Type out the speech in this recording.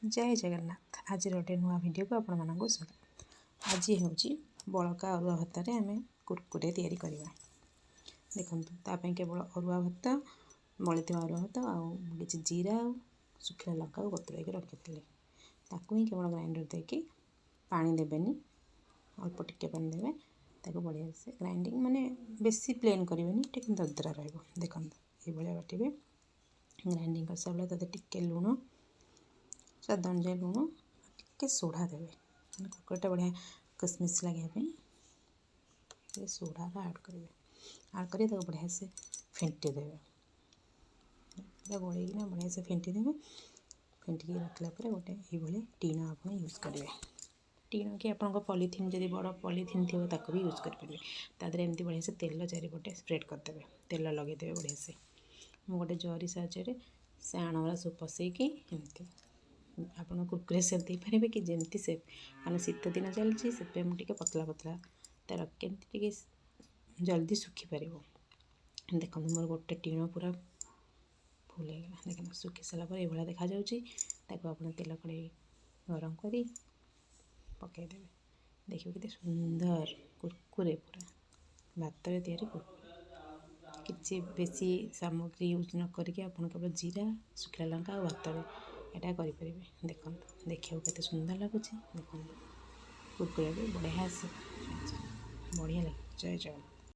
ଜୟ ଜଗନ୍ନାଥ। ଆଜିର ଗୋଟେ ନୂଆ ଭିଡ଼ିଓକୁ ଆପଣମାନଙ୍କୁ ସ୍ୱାଗତ। ଆଜି ହେଉଛି ବଳକା ଅରୁଆ ଭାତରେ ଆମେ କୁରକୁରେ ତିଆରି କରିବା। ଦେଖନ୍ତୁ, ତା ପାଇଁ କେବଳ ଅରୁଆ ଭାତ, ବଳିଥିବା ଅରୁଆ ଭାତ ଆଉ କିଛି ଜିରା ଆଉ ଶୁଖିଲା ଲଙ୍କାକୁ ବତୁରାଇକି ରଖିଥିଲି। ତାକୁ ହିଁ କେବଳ ଗ୍ରାଇଣ୍ଡର ଦେଇକି, ପାଣି ଦେବେନି, ଅଳ୍ପ ଟିକେ ପାଣି ଦେବେ। ତାକୁ ବଢ଼ିଆ ସେ ଗ୍ରାଇଣ୍ଡିଙ୍ଗ, ମାନେ ବେଶୀ ପ୍ଲେନ୍ କରିବେନି, ଟିକେ ଦରଦରା ରହିବ। ଦେଖନ୍ତୁ, ଏଇଭଳିଆ ବାଟିବେ। ଗ୍ରାଇଣ୍ଡିଙ୍ଗ କରିସାରିଲା ପରେ ତା ଟିକେ ଲୁଣ, ସ୍ୱାଦ ଅନୁଯାୟୀ ଲୁଣ, ଟିକେ ସୋଢ଼ା ଦେବେ। ମାନେ କୁରକୁରେଟା ବଢ଼ିଆ କିସମିସ୍ ଲାଗିବା ପାଇଁ ଟିକେ ସୋଢ଼ାର ଆଡ଼୍ କରିବେ। ଆଡ଼୍ କରି ତାକୁ ବଢ଼ିଆ ସେ ଫେଣ୍ଟି ଦେବେ। ପୁରା ଗୋଳେଇକିନା ବଢ଼ିଆ ସେ ଫେଣ୍ଟି ଦେବେ। ଫେଣ୍ଟିକି ରଖିଲା ପରେ ଗୋଟେ ଏଇଭଳି ଟିଣ ଆପଣ ୟୁଜ୍ କରିବେ। ଟିଣ କି ଆପଣଙ୍କ ପଲିଥିନ୍, ଯଦି ବଡ଼ ପଲିଥିନ୍ ଥିବ, ତାକୁ ବି ୟୁଜ୍ କରିପାରିବେ। ତା ଦେହରେ ଏମିତି ବଢ଼ିଆ ସେ ତେଲ ଚାରିପଟେ ସ୍ପ୍ରେଡ଼୍ କରିଦେବେ, ତେଲ ଲଗେଇଦେବେ ବଢ଼ିଆ ସେ। ମୁଁ ଗୋଟେ ଜରି ସାହାଯ୍ୟରେ ସେ ଆଣଗୁରା ସବୁ ପଶେଇକି ଏମିତି ଆପଣ କୁରକୁରେ ସେପ୍ ଦେଇପାରିବେ କି ଯେମିତି ସେପ୍। କାରଣ ଶୀତ ଦିନ ଚାଲିଛି, ସେଥିପାଇଁ ମୁଁ ଟିକେ ପତଳା ପତଳା ତାର, କେମିତି ଟିକେ ଜଲ୍ଦି ଶୁଖିପାରିବ। ଦେଖନ୍ତୁ, ମୋର ଗୋଟେ ଟିଣ ପୁରା ଫୁଲ୍ ହେଇଗଲା। ଦେଖନ୍ତୁ, ଶୁଖି ସାରିଲା ପରେ ଏଇଭଳିଆ ଦେଖାଯାଉଛି। ତାକୁ ଆପଣ ତେଲ କଡ଼େଇ ଗରମ କରି ପକାଇଦେବେ। ଦେଖିବେ, କେତେ ସୁନ୍ଦର କୁରକୁରେ, ପୁରା ଭାତରେ ତିଆରି କୁରକୁରେ। କିଛି ବେଶୀ ସାମଗ୍ରୀ ୟୁଜ୍ ନ କରିକି ଆପଣ କେବଳ ଜିରା, ଶୁଖିଲା ଲଙ୍କା ଆଉ ଭାତରେ ଏଇଟା କରିପାରିବେ। ଦେଖନ୍ତୁ, ଦେଖିବାକୁ କେତେ ସୁନ୍ଦର ଲାଗୁଛି। ଦେଖନ୍ତୁ, କୁରକୁରେ ବି ବଢ଼ିଆ ଆସେ, ବଢ଼ିଆ ଲାଗେ। ଜୟ ଜଗନ୍ନାଥ।